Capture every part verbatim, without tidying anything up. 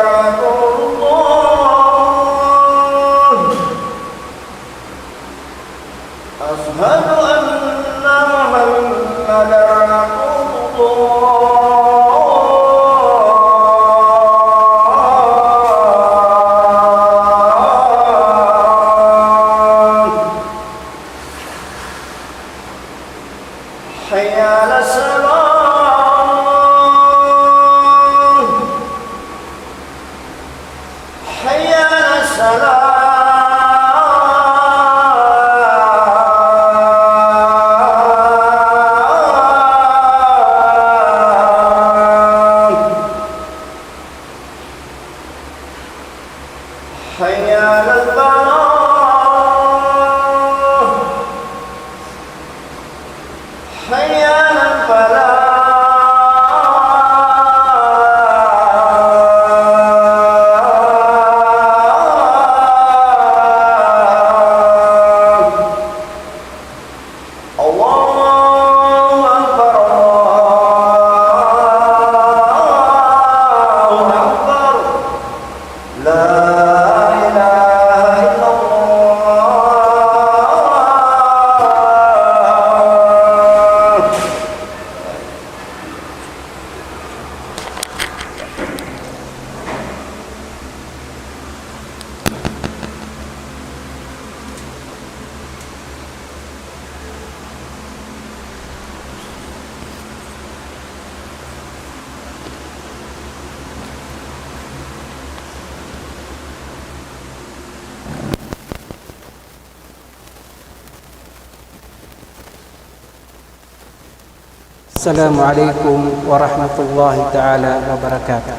رسول الله. أشهد أن محمدا رسول الله. حي على الصلاة. حي على الصلاة. حي على الفلاح. حي على الفلاح. الله أكبر، الله أكبر. لا إله إلا الله. السلام عليكم ورحمة الله تعالى وبركاته.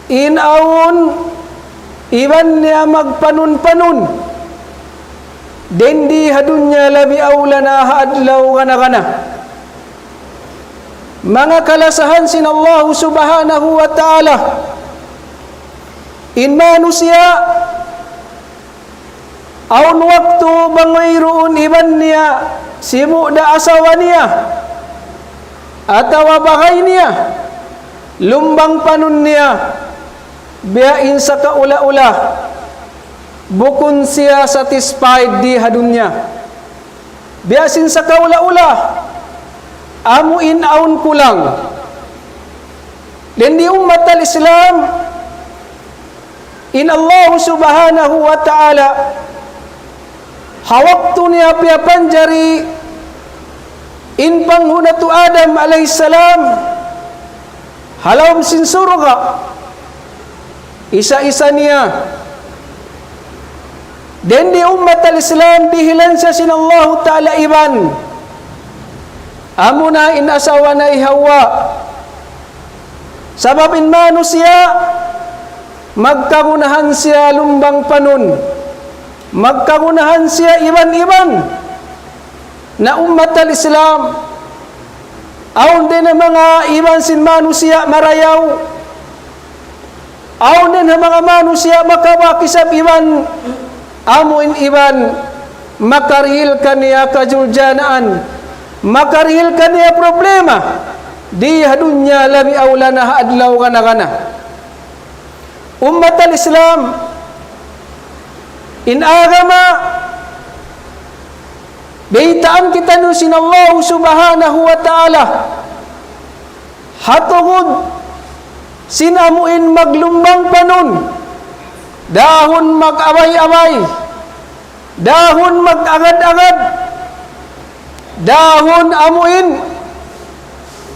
In awn iban niya magpanun-panun, dayn di ha dunya labi awla na ha adlaw gana-gana. Manga kalasahan sin Allahu Subhanahu wa Ta'ala, in manusiya' awn waktu bang wayruun iban niya, sibu' da asawa niya, atawa bagay niya, lumbang panun niya, biya' in sakaula-ula, bukun siya satisfied di ha dunya. Biya' sin sakaula-ula, amu in awn kulang. Dayn di ummat al-Islam, in Allah Subhanahu wa Ta'ala, ha waktu niya piyapanjari in Panghu' natu' Adam alayhis salam ha lawm sin surga', isa-isa niya. Dayn di ummat al-Islam, dihilan siya sin Allahu Ta'ala iban. Amuna in asawa na hi Hawa. Sabab in manusiya', magkagunahan siya lumbang panun. Magkagunahan siya iban-iban. Na ummat al-Islam, awn dayn ha manga iban sin manusiya' marayaw. Awn dayn ha manga manusiya' makabak isab iban, amu in iban, makarihil kaniya kajuljanaan, makarihil kaniya problema, di ha dunya labi awla na ha adlaw gana-gana. Ummat al-Islam, in agama, baytaan kitaniyu sin Allah Subhanahu wa Ta'ala, ha tungud sin amu in maglumbang panun, dahun mag-abay-abay, dahun mag-agad-agad, dahun amu in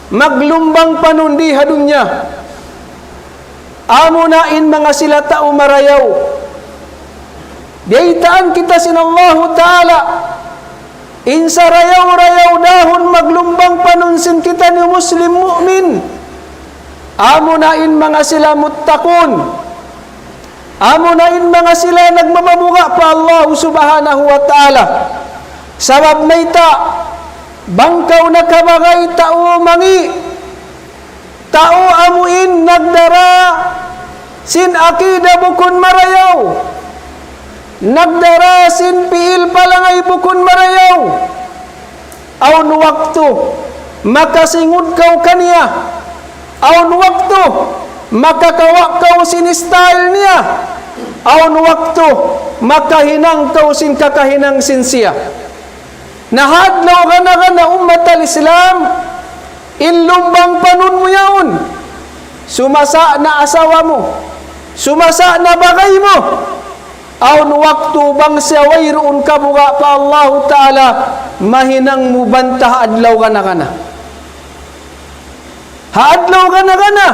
maglumbang panun di ha dunya. Amuna in manga sila tau marayaw. Biyaytaan kita sin Allahu Ta'ala. In sarayaw-rayaw dahun maglumbang panun sin kitaniyu Muslim mu'min. Amuna in manga sila muttaqun. Amuna in manga sila nagmamabuga' pa Allah Subhanahu wa Ta'ala. Sabab mayta', Bang kaw nakabagay tau mangi', tau amu in nagdara sin akida bukun marayaw, nagdara sin pi'il palangay bukun marayaw, awn waktu makasingud kaw kaniya, awn waktu makakawa' kaw sin style niya, awn waktu makahinang kaw sin kakahinang sin siya. Na ha adlaw gana-gana, ummat al-Islam, in lumbang panun mu yaun, sumasa' na asawa mu, sumasa' na bagay mu, awn waktu bang siya wayruun kabuga' pa Allahu Ta'ala, mahinang mu banta ha adlaw gana-gana. Ha adlaw gana-gana,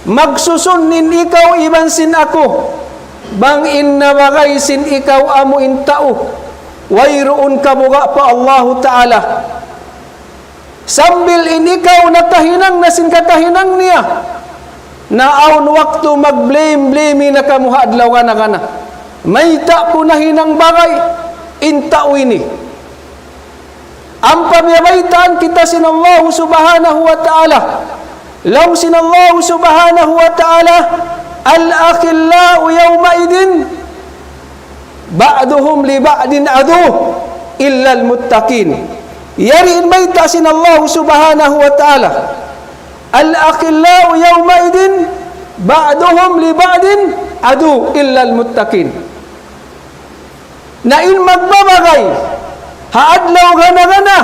magsusun in ikaw iban sin aku, bang in nabagay sin ikaw amu in tau wayruun kabuga' pa Allahu Ta'ala. Sambil in ikaw nakahinang na sin kakahinang niya, na awn waktu mag-blame-blame na kamu ha adlaw gana-gana. Mayta' ku nahinang bagay in tau ini. Ampa biyabaytaan kita sin Allahu Subhanahu wa Ta'ala. Laung sin Allahu Subhanahu wa Ta'ala, الأخلاء يومئذ بعضهم لبعض عدو إلا المتقين. Yari in bayta' sin Allahu Subhanahu wa Ta'ala. الأخلاء يومئذ بعضهم لبعض عدو إلا المتقين. Na in magbabagay ha adlaw gana-gana,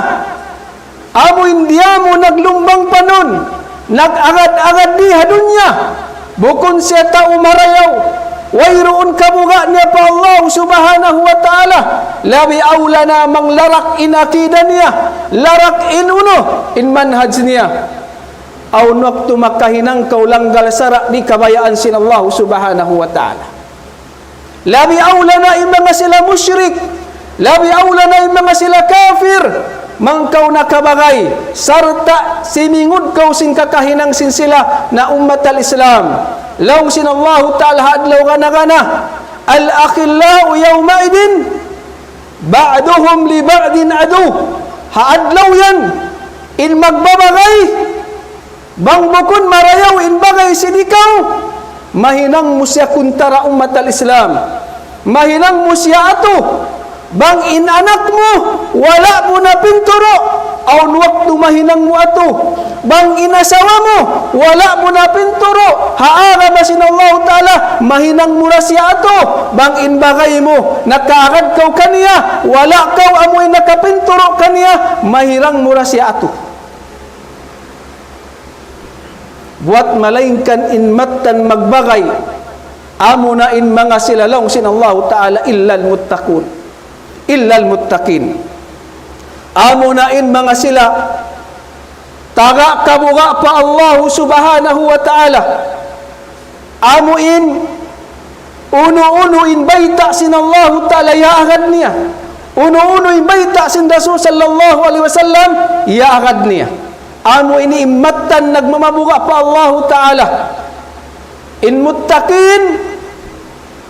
amu in diyamu naglumbang panun, nag-agad-agad di ha dunya, bukun siya tau marayaw, wayruun kabuga' niya pa Allah Subhanahu wa Ta'ala, labi awla na manglarak in akida niya, larak in unu, in manhaj niya. Awn waktu makahinang kaw langgal sara' di' kabayaan sin Allah Subhanahu wa Ta'ala. Labi awla na in manga sila mushrik, labi awla na in manga sila kafir, bang kaw nakabagay, sarta' simingud kaw sin kakahinang sin sila na ummat al-Islam. Laung sin Allahu Ta'ala ha adlaw gana-gana, الأخلاء يومئذ بعضهم لبعض عدو. Ha adlaw yan, in magbabagay, bang bukun marayaw in bagay sin ikaw, mahinang mu siya kuntara ummat al-Islam. Mahinang mu siya atu. Bang in anak mu, wala' mu na pinturu', awn waktu mahinang mu atu. Bang in asawa mu, wala' mu na pinturu', ha agama sin Allahu Ta'ala, mahinang mu ra siya atu. Bang in bagay mu, nakaagad kaw kaniya, wala' kaw amu in nakapinturu' kaniya, mahinang mu ra siya atu. Buwat malaingkan in mattan magbagay, amu na in manga sila laung sin Allahu Ta'ala, إلا المتقون, إلا المتقين. Amu na in manga sila taga kabuga' pa Allahu Subhanahu wa Ta'ala. Amu in unu-unu in bayta' sin Allahu Ta'ala iyaagad niya. Unu-unu in bayta' sin Rasul sallallahu alayhi wasallam iyaagad niya. Amu ini in mattan nagmamabuga' pa Allahu Ta'ala. In muttaqin,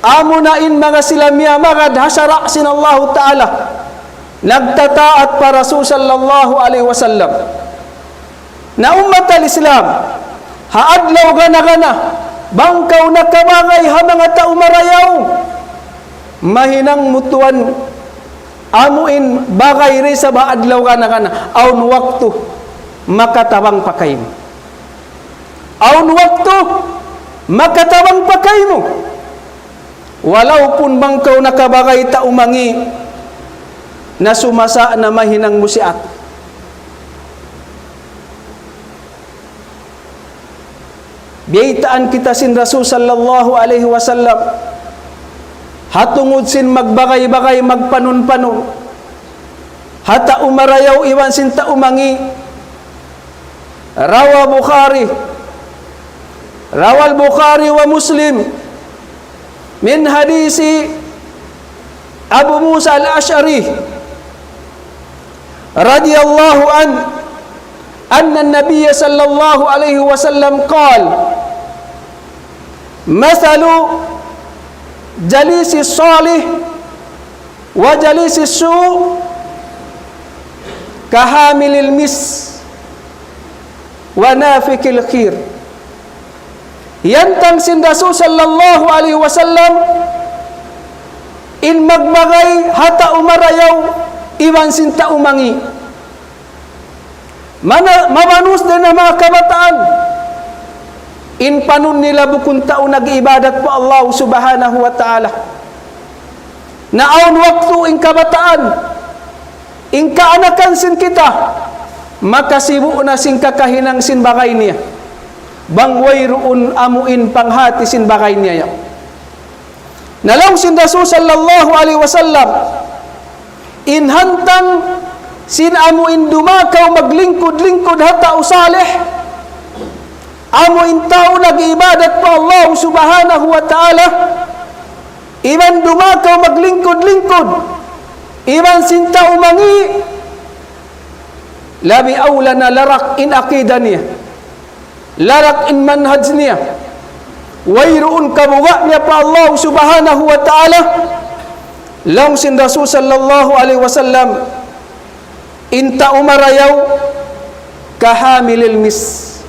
amu na in manga sila miyamagad ha sara' sin Allahu Ta'ala. Nagtataat pa Rasul sallallahu alayhi wasallam. Na ummat al-Islam, ha adlaw gana-gana, bang kaw nakabagay ha manga tau marayaw, mahinang mu tuwan, amu in bagay da isab ha adlaw gana-gana, awn waktu makatabang pa kaymu. Awn waktu makatabang pa kaymu. Walaupun bang kaw nakabagay tau mangi', na sumasa' na mahinang mu siya atu. Biyaytaan kita sin Rasul sallallahu alayhi wasallam, ha tungud sin magbagay-bagay, magpanun-panun ha tau marayaw iban sin tau mangi'. روى البخاري، روى البخاري ومسلم من حديث أبي موسى الأشعري رضي الله عنه أن النبي صلى الله عليه وسلم قال: مثل الجليس الصالح وجليس السوء كحامل المسك ونافخ الكير. Hantang sin Rasul sallallahu alayhi wasallam in magbagay ha tau marayaw iban sin tau mangi'. Mana, mabanus dayn ha manga kabataan in panun nila bukun tau nag-ibadat pa Allah subhanahu wa ta'ala. Na awn waktu in kabataan, in kaanakan sin kita, makasibu' na sin kakahinang sin bagay niya. Bang wayruun amu in panghati sin bagay niya yan. Na laung sin Rasul sallallahu alayhi wasallam, in hantang sin amu in dumakaw maglingkud-lingkud ha tau salih, amu in tau nag-ibadat pa Allah subhanahu wa ta'ala, iban dumakaw maglingkud-lingkud iban sin tau mangi', labi awla na larak in akida niya, larak in manhaj niya, wayruun kabuga' niya pa Allah subhanahu wa ta'ala. Laung sin Rasul sallallahu alayhi wasallam, in tau marayaw كحامل المسك.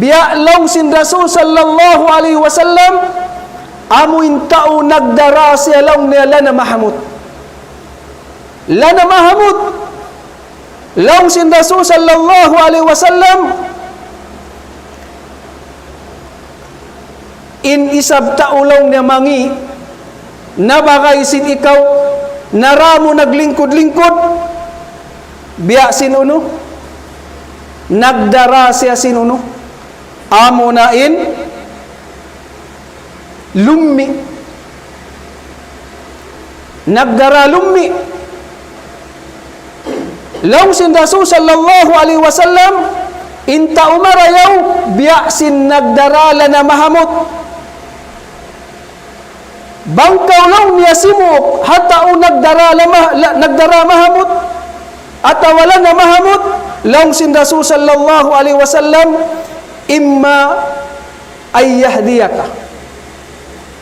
Biya' laung sin Rasul sallallahu alayhi wasallam, amu in tau nagdara siya laung niya lana mahamut. Lana mahamut. Laung sin Rasul sallallahu alayhi wasallam, in isab tau laung niya mangi', na bagay sin ikaw, nara mu naglingkud-lingkud, biya' sin unu, nagdara siya sin unu, amu na in lummi'. Nagdara lummi'. Laung sin Rasul sallallahu alayhi wasallam, in tau marayaw, biya' sin nagdara lana mahamut. Bang kaw laung niya simuuk ha tau nagdara lama-, la-, nagdara mahamut, atawa lana mahamut, laung sin Rasul sallallahu alayhi wasallam, إما أن يهديك.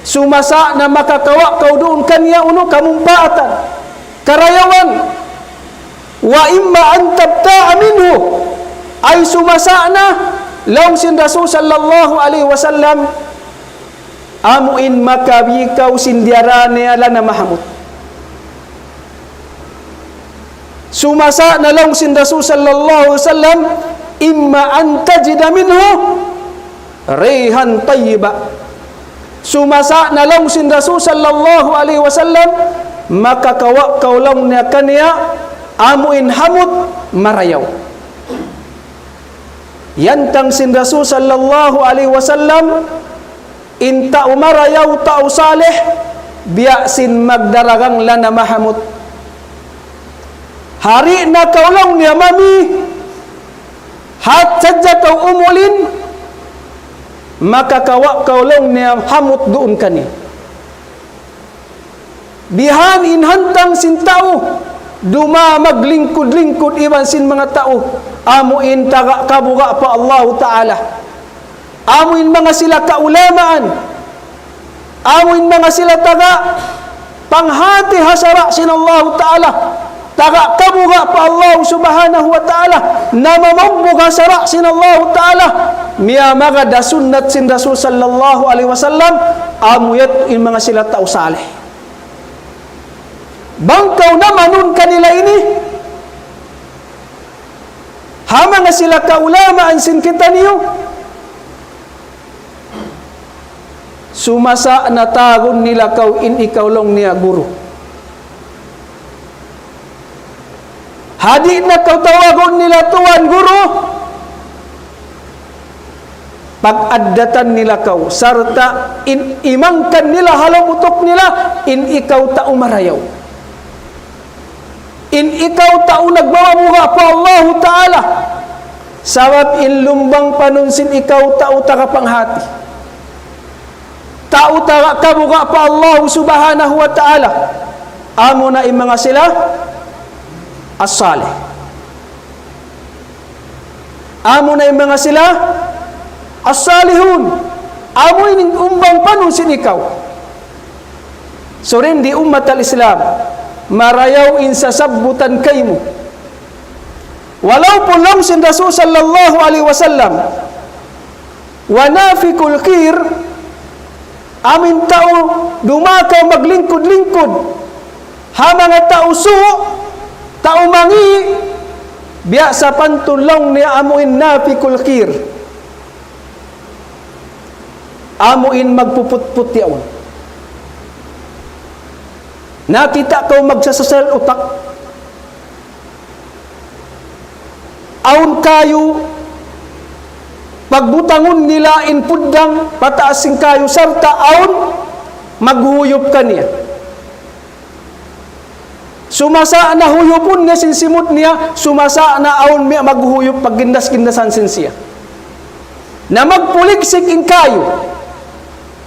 Sumasa' na makakawa' kaw duun kaniya unu kamumpaatan, karayawan. وإما أن تبتاع منه. Ay sumasa' na, laung sin Rasul sallallahu alayhi wasallam, amu in makabi kaw sin diyara niya lana mahamut. Sumasa' na laung sin Rasul sallallahu alayhi wasallam, إما أن تجد منه ريحا طيبة. Sumasa' na laung sin Rasul sallallahu alayhi wasallam, makakawa' kaw laung niya kaniya, amu in hamut marayaw. Hantang sin Rasul sallallahu alayhi wasallam, in tau marayaw, tau salih, biya' sin magdaragang lana mahamut. Hari na kaw laung niya mami, hat sadja kaw umulin, makakawa' kaw laung niya hamut duun kaniya. Bihan in hantang sin tau, duma maglingkud-lingkud iban sin manga tau, amu in taga kabuga' pa Allahu Ta'ala. Amu in manga sila kaulamaan, amu in manga sila taga panghati ha sara' sin Allahu Ta'ala, taga kabuga' pa Allahu Subhanahu wa Ta'ala, namamugbuga sara' sin Allahu Ta'ala, miyamagad ha sunnat sin Rasul sallallahu alayhi wasallam, amu yadtu in manga sila tau salih. Bang kaw namanun kanila ini, ha manga sila kaulamaan sin kitaniyu, sumasa' na tawagun nila kaw in ikaw laung niya guru. Ha di' na kaw tawagun nila tuwan guru, pag-addatan nila kaw, sarta' in imangkan nila ha lawm utuk nila, in ikaw tau marayaw. In ikaw tau nagmamabuga' pa Allahu Ta'ala. Sabab in lumbang panun sin ikaw tau taga panghati, tau taga kabuga' pa Allahu Subhanahu wa Ta'ala. Amu na in manga sila as-salih. Amu na in manga sila as-salihun. Amu in lumbang panun sin ikaw. Suring di ummat al-Islam, marayaw in sasabbutan kaymu. Walaupun laung sin Rasul sallallahu alayhi wasallam, wa nafikul kir, amu in tau dumakaw maglingkud-lingkud ha manga tau su', tau mangi', biya' sapantun laung niya amu in nafikul kir. Amu in magpuputput yaun. Nakita' kaw magsasasal utak. Awn kayu, pagbutangun nila in puddang pataas sin kayu, sarta' awn maghuyup kaniya. Sumasa' na huyupun niya sin simud niya, sumasa' na awn mi-, maghuyup paggindas-gindasan sin siya. Na magpuligsik in kayu,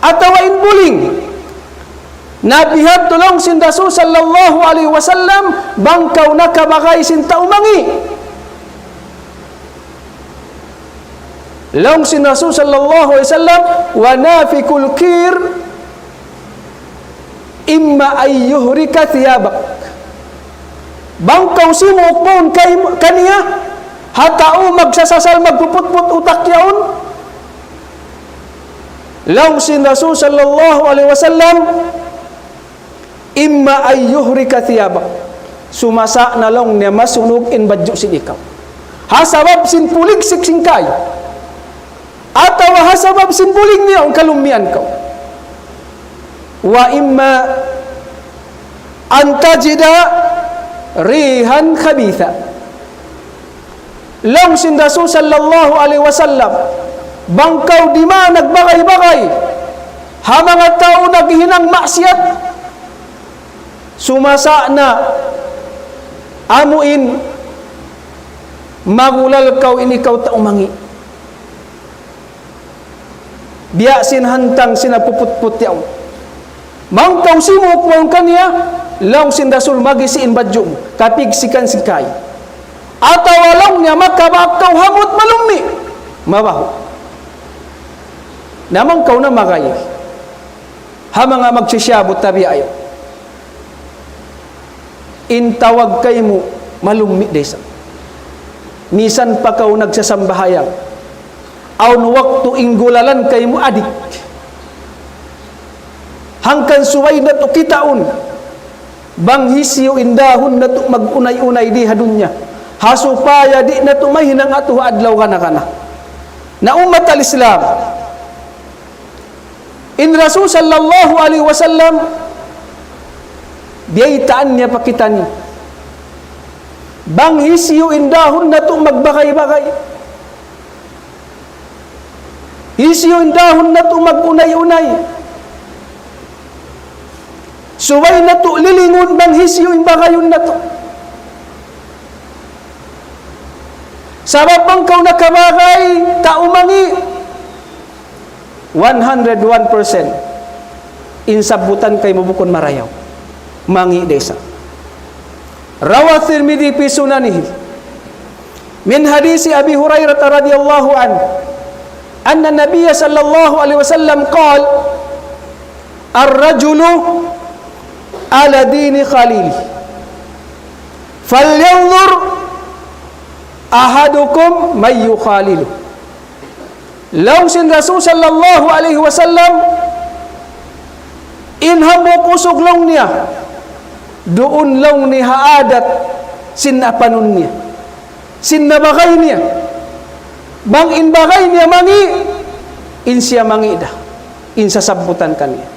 atawa in buling. Na biya' ha yan laung sin Rasul sallallahu alayhi wasallam, bang kaw nakabagay sin tau mangi'. Laung sin Rasul sallallahu alayhi wasallam, wa nafikul kir, imma an yuhrika thiyabak. Bang kaw simuuk mawn kay-, kaniya, ha tau magsasasal magpuputput utak yaun. Laung sin Rasul sallallahu alayhi wasallam, imma an yuhrika thiyabak. Sumasa' na laung niya masunug in badju' sin ikaw. Ha sabab sin puligsik sin kayu. Atawa ha sabab sin buling niya in kalummian kaw. Wa imma an tajida rihan khabitha. Laung sin Rasul sallallahu alayhi wasallam, bang kaw dima nagbagay-bagay ha manga tau naghihinang maksiyat, sumasa' na amu in magulal kaw in ikaw tau mangi'. Biya' sin hantang sin nagpuputput yaun. Bang kaw simuuk mawn kaniya, laung sin Rasul magisi' in badju' mu, kapigsikan sin kayu. Atawa laung niya makabak kaw hamut malummi', mabahu'. Na bang kaw namagay ha manga magsisiyabu tabiya' yaun. In tawag kaymu malummi' da isab. Misan pa kaw nagsasambahayang, awn waktu in gulalan kaymu adik. Hangkan subay natu' kitaun bang hisiyu in dahun natu' mag-unay-unay di ha dunya, ha supaya di' natu' mahinang atu ha adlaw gana-gana. Na ummat al-Islam, in Rasul sallallahu alayhi wasallam, biyaytaan niya pa kitaniyu bang hisiyu in dahun natu' magbagay-bagay, hisiyu in dahun natu' mag-unay-unay. Subay natu' lilingun bang hisiyu in bagayun natu'. Sabab bang kaw nakabagay tau mangi', one hundred one percent in sabbutan kaymu bukun marayaw. Mangi' da isab. روى الترمذي في سننه من حديث أبي هريرة رضي الله عنه أن النبي صلى الله عليه وسلم قال: الرجل على دين خليله فلينظر أحدكم من يخالل. Laung sin Rasul sallallahu alayhi wasallam, in hambuuk usug laung niya, duun laung niya ha adat sin apanun niya, sin nabagay niya. Bang in bagay niya mangi', in siya mangi' da in sasabbutan kaniya.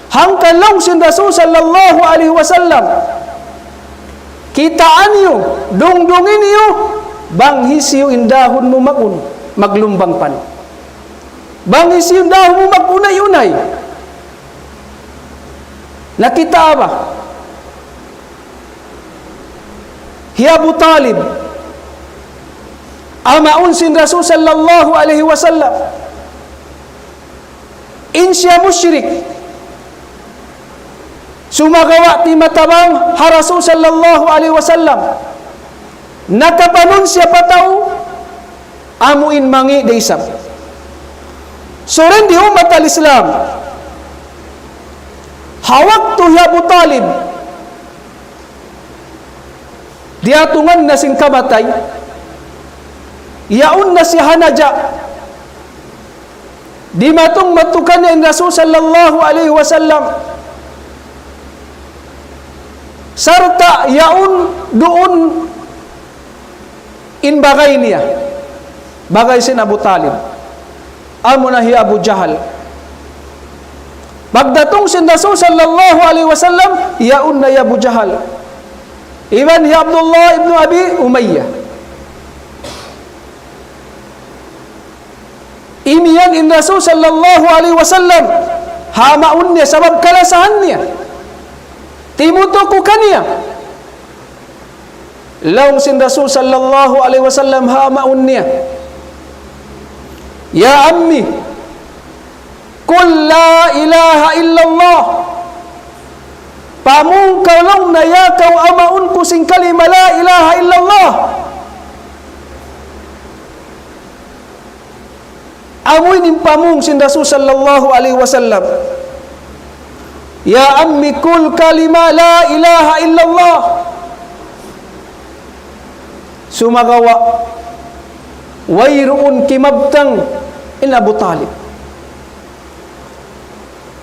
Hangkan laung sin Rasul sallallahu alayhi wasallam, kitaa niyu, dungdungi niyu, bang hisiyu in dahun mu magun, maglumbang panu. Bang hisiyu in dahun mu mag-unay-unay. Nakita' ba hi Abu Talib, amaun sin Rasul sallallahu alayhi wasallam? In siya mushrik. Sumagawa' di' matabang ha Rasul sallallahu alayhi wasallam. Nakapanun siya pa tau, amu in mangi' da isab. So, dayn di ummat al-Islam, ha waktu hi Abu Talib, diyatungan na sin kamatay, Yaun na siya ha Naja. Dimatung madtu kaniya in Rasul sallallahu alayhi wasallam. Sarta' yaun duun in bagay niya. Bagay sin Abu Talib. Amuna hi Abu Jahal. Pagdatung sin Rasul sallallahu alayhi wasallam, yaun na hi Abu Jahal. Iban hi Abdullah ibn Abi Umayyah. Imiyan in Rasul sallallahu alayhi wasallam ha mawn niya sabab kalasahan niya. Timutuku kaniya. Laung sin Rasul sallallahu alayhi wasallam ha mawn niya, "Ya ammi, qul la ilaha illallah." Pamung kaw laung niya ya kaw amaun ku sin kalima la ilaha illallah. Amu ini in pamung sin Rasul sallallahu alayhi wasallam. "Ya ammi, qul kalima la ilaha illallah." Sumagawa', wayruun kimabtang in Abu Talib.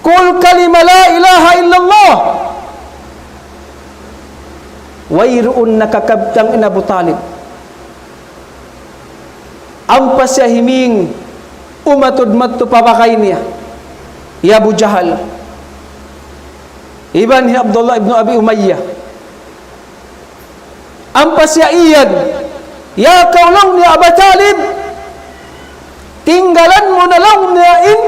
"Qul kalima la ilaha illallah." Wayruun nakakabtang in Abu Talib. Ampa siya himing umatud madtu pa bagay niya, hi Abu Jahal, iban hi Abdullah ibn Abi Umayyah. Ampa siya iyan, "Ya kaw laung niya Abu Talib, tinggalan mu na laung niya in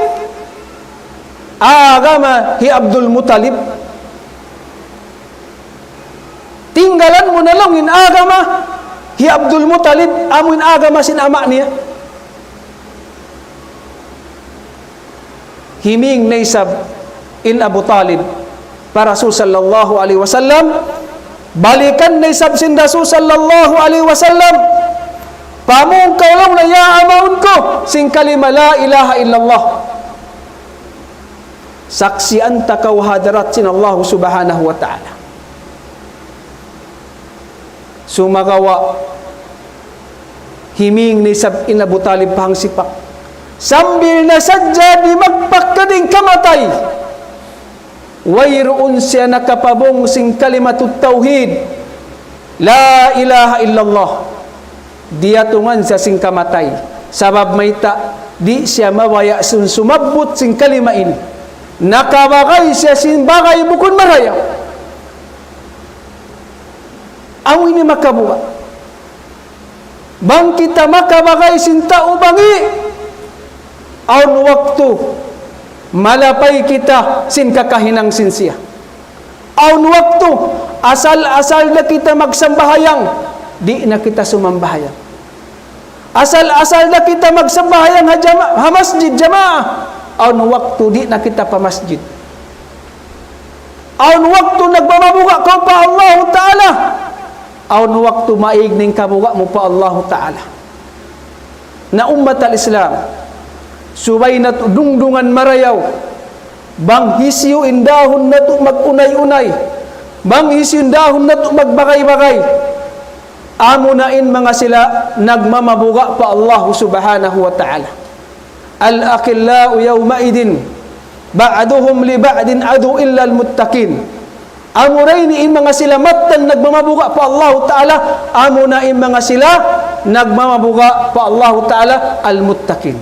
agama hi Abdul Muttalib. Tinggalan mu na laung in agama hi Abdul Muttalib, amu in agama sin ama' niya." Himing na isab in Abu Talib pa Rasul sallallahu alayhi wasallam, balikan na isab sin Rasul sallallahu alayhi wasallam, "Pamung kaw laung niya ya amaun ku sin kalima la ilaha illallah. Saksian ta kaw ha hadarat sin Allah subhanahu wa ta'ala." Sumagawa', himing na isab in Abu Talib pa hangsipak. Sambil na sadja di' magpakading kamatay, wayruun siya nakapabung sin kalimatut tawhid, la ilaha illallah. Diyatungan siya sin kamatay. Sabab mayta', di' siya mabaya' sin sumabbut sin kalima ini. Nakabagay siya sin bagay bukun marayaw. Amu ini makabuga'. Bang kita makabagay sin tau bangi', awn waktu malapay kita sin kakahinang sin siya. Awn waktu, asal-asal da kita magsambahayang, di' na kita sumambahayang. Asal-asal da kita magsambahayang ha jama-, ha masjid jamaa, awn waktu di' na kita pa masjid. Awn waktu nagmamabuga' kaw pa Allahu Ta'ala. Awn waktu maig in kabuga' mu pa Allahu Ta'ala. Na ummat al-Islam, subay natu' dungdungan marayaw, bang hisiyu in dahun natu' mag-unay-unay, bang hisiyu in dahun natu' magbagay-bagay. Amuna in manga sila nagmamabuga' pa Allahu Subhanahu wa Ta'ala. الأخلاء يومئذ بعضهم لبعض عدو إلا المتقين. Amura ini in manga sila mattan nagmamabuga' pa Allahu Ta'ala, amuna in manga sila nagmamabuga' pa Allahu Ta'ala, al-muttaqin.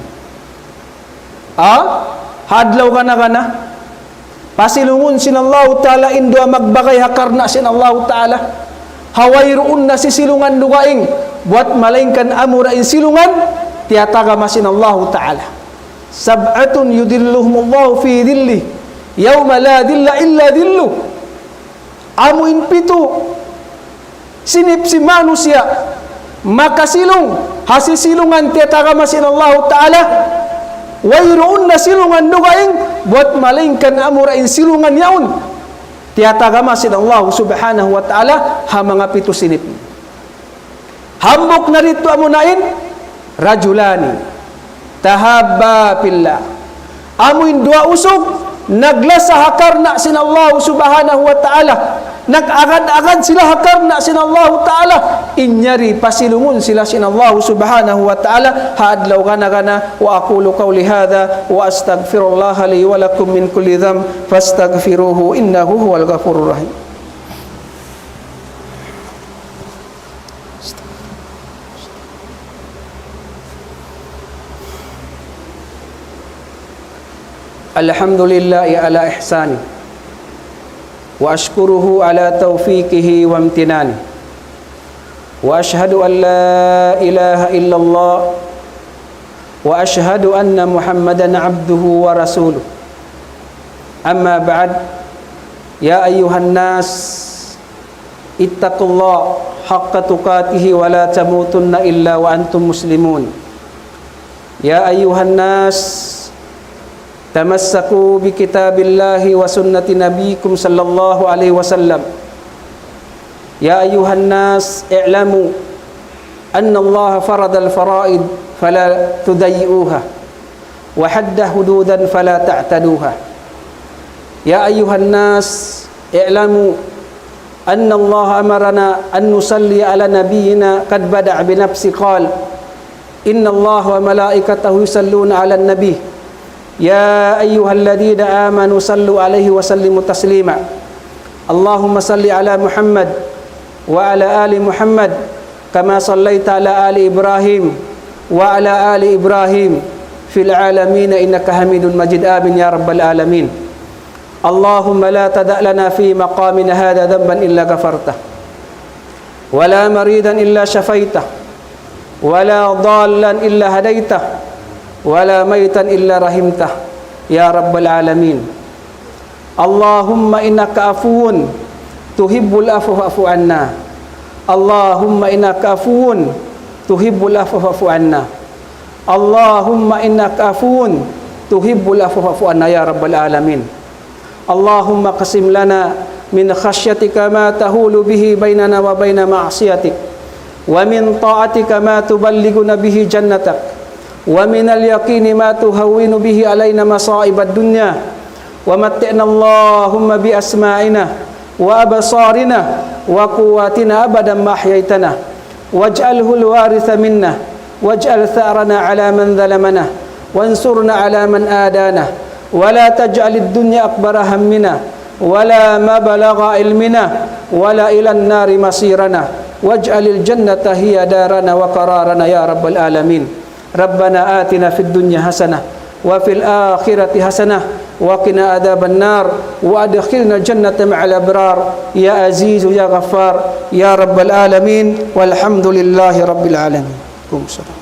Ha? Ha adlaw gana-gana, pasilungun sin Allahu Ta'ala in duwa magbagay ha karna' sin Allahu Ta'ala. Ha wayruun na sisilungan dugaing, buwat malaingkan amura in silungan tiyatagama sin Allahu Ta'ala. سبعة يظلهم الله في ظله يوم لا ظل إلا ظله. Amu in pitu sinip sin manusiya' makasilung ha sisilungan tiyatagama sin Allahu Ta'ala. Wayruun na silungan dugaing, buwat malaingkan amura in silungan yaun tiyatagama sin Allahu Subhanahu wa Ta'ala ha manga pitu sinip. Hambuuk na didtu amuna in, رجلان تحابا في الله. Amu in duwa usug naglasa ha karna' sin Allahu Subhanahu wa Ta'ala. Nag-agad-agad sila ha karna' sin Allahu Ta'ala, in yari pasilungun sila sin Allahu Subhanahu wa Ta'ala, ha adlaw gana-gana. وأقول قولي هذا وأستغفر الله لي ولكم من كل ذنب فاستغفروه إنه هو الغفور الرحيم. الحمد لله على إحسانه، وأشكره على توفيقه وامتنانه، وأشهد أن لا إله إلا الله، وأشهد أن محمدا عبده ورسوله. أما بعد، يا أيها الناس، اتقوا الله حق تقاته ولا تموتن إلا وأنتم مسلمون. يا أيها الناس، تمسكوا بكتاب الله وسنة نبيكم صلى الله عليه وسلم. يا أيها الناس، اعلموا أن الله فرض الفرائض فلا تضيعوها، وحد حدودا فلا تعتدوها. يا أيها الناس، اعلموا أن الله أمرنا أن نصلي على نبينا، قد بدأ بنفسه قال: إن الله وملائكته يصلون على النبي، يا أيها الذين آمنوا صلوا عليه وسلموا تسليما. اللهم صل على محمد وعلى آل محمد كما صليت على آل إبراهيم وعلى آل إبراهيم في العالمين إنك حميد مجيد. آمين يا رب العالمين. اللهم لا تدع لنا في مقامنا هذا ذنبا إلا غفرته، ولا مريضا إلا شفيته، ولا ضالا إلا هديته، ولا ميتا إلا رحمته، يا رب العالمين. اللهم إنك عفو تحب العفو فاعف عنا. اللهم إنك عفو تحب العفو فاعف عنا. اللهم إنك عفو تحب العفو فاعف عنا يا رب العالمين. اللهم اقسم لنا من خشيتك ما تحول به بيننا وبين معصيتك، ومن طاعتك ما تبلغنا به جنتك، ومن اليقين ما تهون به علينا مصائب الدنيا، ومتعنا اللهم بأسماعنا وأبصارنا وقواتنا أبدا ما أحييتنا، واجعله الوارث منا، واجعل ثأرنا على من ظلمنا، وانصرنا على من عادانا، ولا تجعل الدنيا أكبر همنا، ولا مبلغ علمنا، ولا إلى النار مصيرنا، واجعل الجنة هي دارنا وقرارنا يا رب العالمين. ربنا آتنا في الدنيا حسنة وفي الآخرة حسنة وقنا عذاب النار وأدخلنا الجنة مع الأبرار يا عزيز يا غفار يا رب العالمين. والحمد لله رب العالمين. قوموا صلوا.